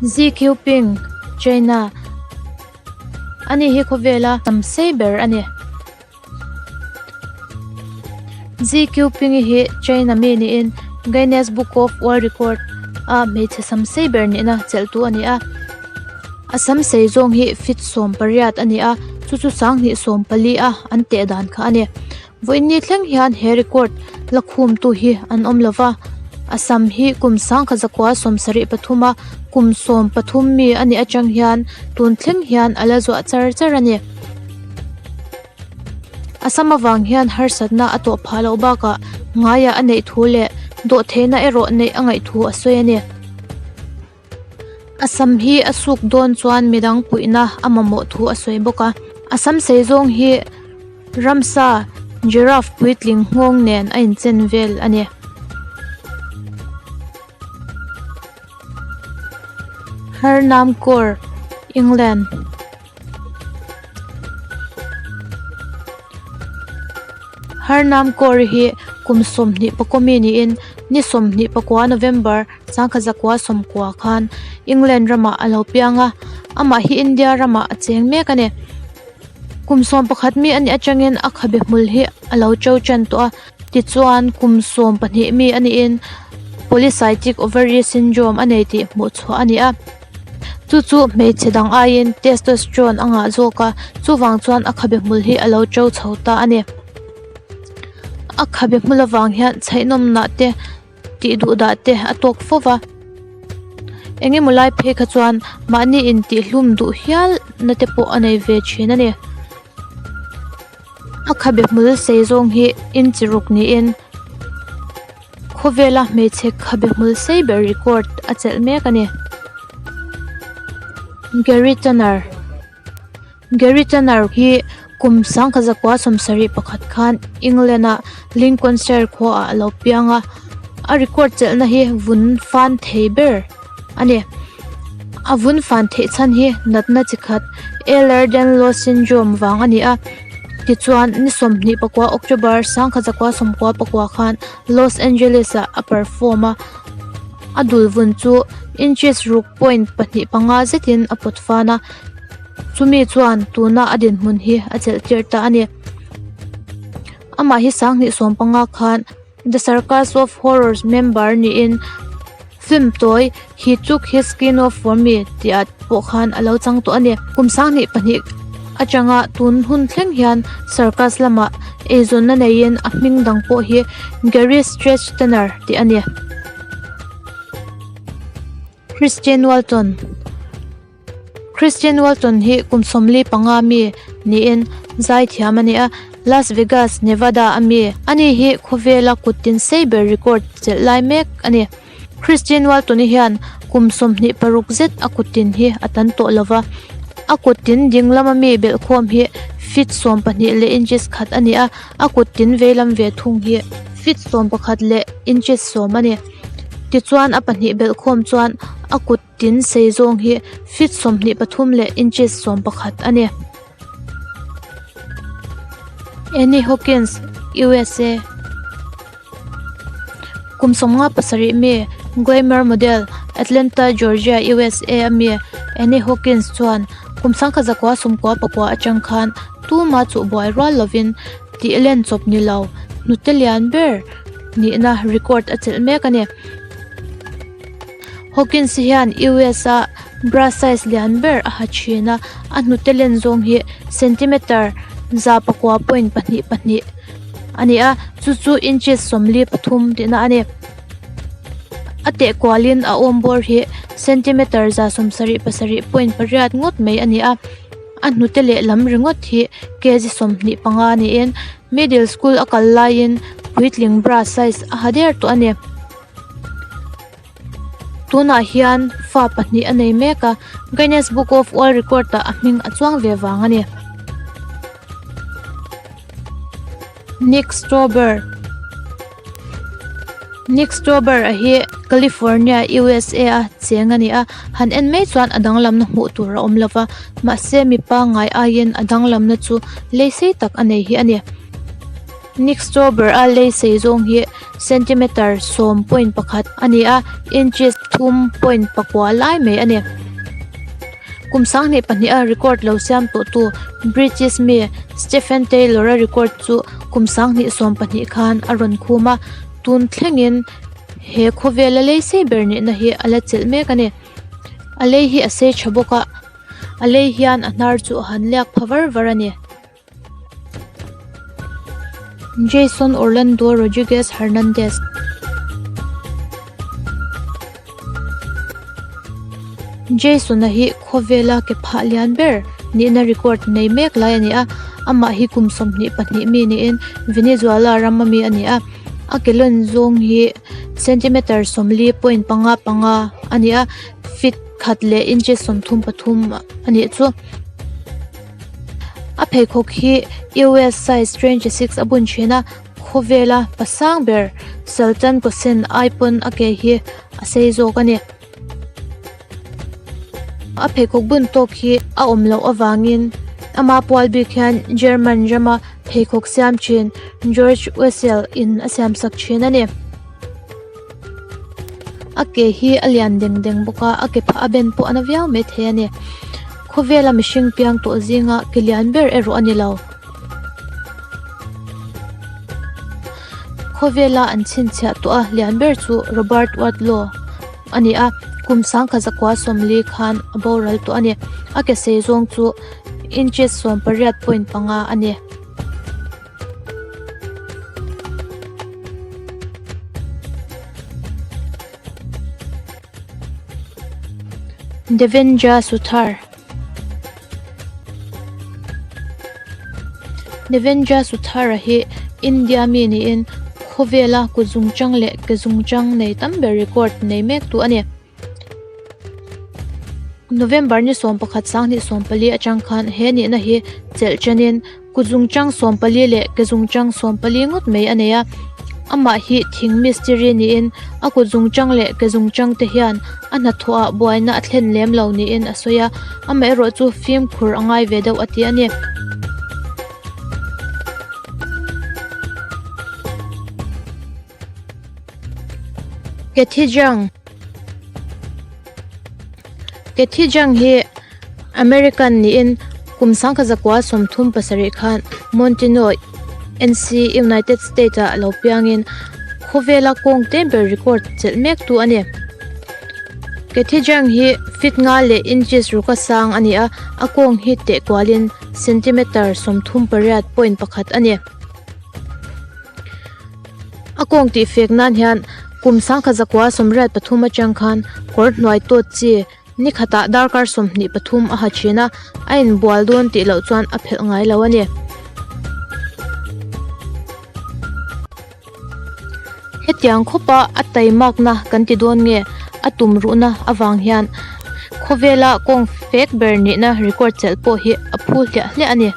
Xi Qiuping, China, Ani hi khawvela sam sei ber a ni. Xi Qiuping-i hi China mi niin Guinness Book of World Record a hmeichhe sam sei ber nihna chelhtu a ni a. A sam sei zawng hi feet 18 a ni a, chu chu sanghnih 14 a an teh dan kha a ni. Vawiinni thleng hian he record la khumtu hi an awm lo va, a sam hi kum 1973 a kum 13 mi a nih atang hian tun thleng hian a la zuah char char a ni. A sam avang hian harsatna a tawh phah loh bakah ngaiah a neih thu leh dawhtheihna erawh neih a ngaih thu a sawi a ni. A sam hi a suk dawn chuan midang puihna a mamawh thu a sawi bawk a. A sam sei zawng hi ramsa giraffe puitling nghawng nen a inchen vel a ni. Harnam Kaur, England. Harnam Kaur hi kum 21 mi niin ni 24 November 1990 khan England ramah a lo piang a, amah hi India ramah a cheng mek a ni. Kum 11 mi a nih atangin a khabe hmul hi a lo to tan tawh a, tichuan kum 12 mi a niin polycystic ovary syndrome a nei tih hmuh chhuah a ni a. Chu chu hmeichhe dang aiin testosterone a ngah zawk a, chuvang chuan a khabe hmul hi a lo to chho ta a ni. A khabe hmul avang hian chhaihnawmnah te tih duh dah te a tawk fo va. Eng emaw lai phei kha chuan mahni intihhlum duh hial na te pawh a nei ve thin a ni. A khabe hmul sei zawng hi inch ruk niin Khawvela hmeichhe khabe hmul sei ber record a chelh mek a ni. Gary Tanner Gary Tanner hi kum 1971 khan England a Lincolnshire khuaah a lo piang a, a record chelhna hi vun fan thei ber a ni. A vun fan theih chhan hi natna chi khat Ehlers-Danlos syndrome vang a ni a. Tichuan, ni 24 October 1994 khan Los Angeles-ah a perform a, a dul vun chu inches ruk point pahnih panga zetin a pawt fan a, chumi chuan tuna a dinhmun hi a chelh tir ta a ni. Amah hi 2015 khan The Circus of Horrors member niin film tawi He Took His Skin Off For Me tih ah pawh khan a lo chang tawh a ni. Kum 2002 atanga tun hun thleng hian circus lamah eizawnna neiin a hming dang pawh hi Gary Stretch Tanner tih a ni. Christian Walton Christian Walton hi kum 45 mi niin zaithiam a ni a, Las Vegas, Nevada a mi. Ani hi khawvela kut tin sei ber record chelh lai mek a ni. Christian Walton-i hian kum 26 zet a kut tin hi a tan tawh lo va, a kut tin ding lama mi belhkhawm hi feet 12 leh inches khat a ni a, a kut tin veilam ve thung hi feet 11 leh inches 10 a ni. Tichuan a pahnih belhkhawm chuan a kut tin sei zawng hi feet 23 leh inches 11 a ni. Annie Hawkins, USA Kum 57 mi Glamour model, Atlanta, Georgia, USA a mi Annie Hawkins chuan kum 1994 atang khan tuma chuh buai rual lovin tih len chawp ni lo hnute lian ber nihna record a chelh mek a ni. Hawkins hian US a bra size lian ber a ha thin a, a hnute len zawng hi centimeter 9.22 a ni a, chu chu inches 43 tihna a ni. A teh kualin a awm bawr hi centimeter 77.8 ngawt mai a ni a, a hnute lehlam ringawt hi kg 25 niin middle school a kal laiin puitling bra size a ha der tawh a ni. Tunah hian fa pahnih a nei mek a, Guinness Book of World Record ah a hming a chuang ve vang a ni. Nick Stober Nick Stober a hi California, USA a cheng a ni a, han en mai chuan a danglamna hmuh tur a awm lova, mahse mipa ngai aiin a danglamna chu lei sei tak a nei hi a ni. Nick Stober a lei sei zawng hi centimeter 10.1 a ni a, inches 3.9 lai mai a ni. Kum 2002 a record lo siam tawhtu British mi Stephen Taylor a record chu kum 2012 khan a rawn khum a, tun thlengin he khawvela lei sei ber nihna hi a la chelh mek a ni. A lei hi a sei tha bawk a, a lei hian a hnar chu a han liak pha var var a ni. Jason Orlando Rodriguez Hernandez Jason-a hi khawvela ke phah lian ber nihna record nei mek lai a ni a, amah hi kum 22 mi niin Venezuela rama mi a ni a, a ke lawn zawng hi centimeter 40.55 a ni a, feet khat leh inches 33 a nih chu. A pheikhawk hi US size 26 a bun thin a, khawvela pa sang ber Sultan Kosen ai pawn a ke hi a sei zawk a ni. A pheikhawk bun tawk hi a awm loh avangin ama pual bik hian German rama pheikhawk siam thin George Wessel in a siam sak thin a ni. A ke hi a lian deng deng bawk a a ke phah a ben pawh a na viau maithei a ni khawvela mihring piang tawh zinga ke lian ber erawh a ni lo khawvela an chhinchhiah tawh a lian ber chu Robert Wadlow a ni a kum 1940 khan a boral tawh a ni a ke sei zawng chu inches 18.5 a ni. Devendra Suthar Devendra Suthar-a hi India mi niin khawvela kut zungchang leh ke zungchang nei tam ber record nei mek tu a ni. November ni 11 2014 atang khan he nihna hi chelh chenin kut zungchang 14 leh ke zungchang 14 ngawt mai a nei a amah hi thing mistiri niin a kut zungchang leh ke zungchang te hian a hnathawh ah buaina a thlen lem lo niin a sawi a amaherawh chu fimkhur a ngai ve deuh a ti a ni. Kathy Jang Kathy Jang hi American niin kum 1937 khan Montino NC United States ah lo piangin khawvela kawng te ber record chelh mek tu a ni. Kathy Jang hi feet nga leh inches ruka sang a ni a, a kawng hi teh kualin centimeter 38.1 a ni. A kawng tih fek nan hian kum 1983 atang khan kawr hnuai tawt chi ni khatah darkar 23 a ha thin a, a inbual dawn tih loh chuan a phelh ngai lo a ni. Hetiang khawpa a taimakna kan ti dawn nge a tum ruhna avang hian khawvela kawng fek ber nihna record chelh pawh hi a phu hliah hliah a ni.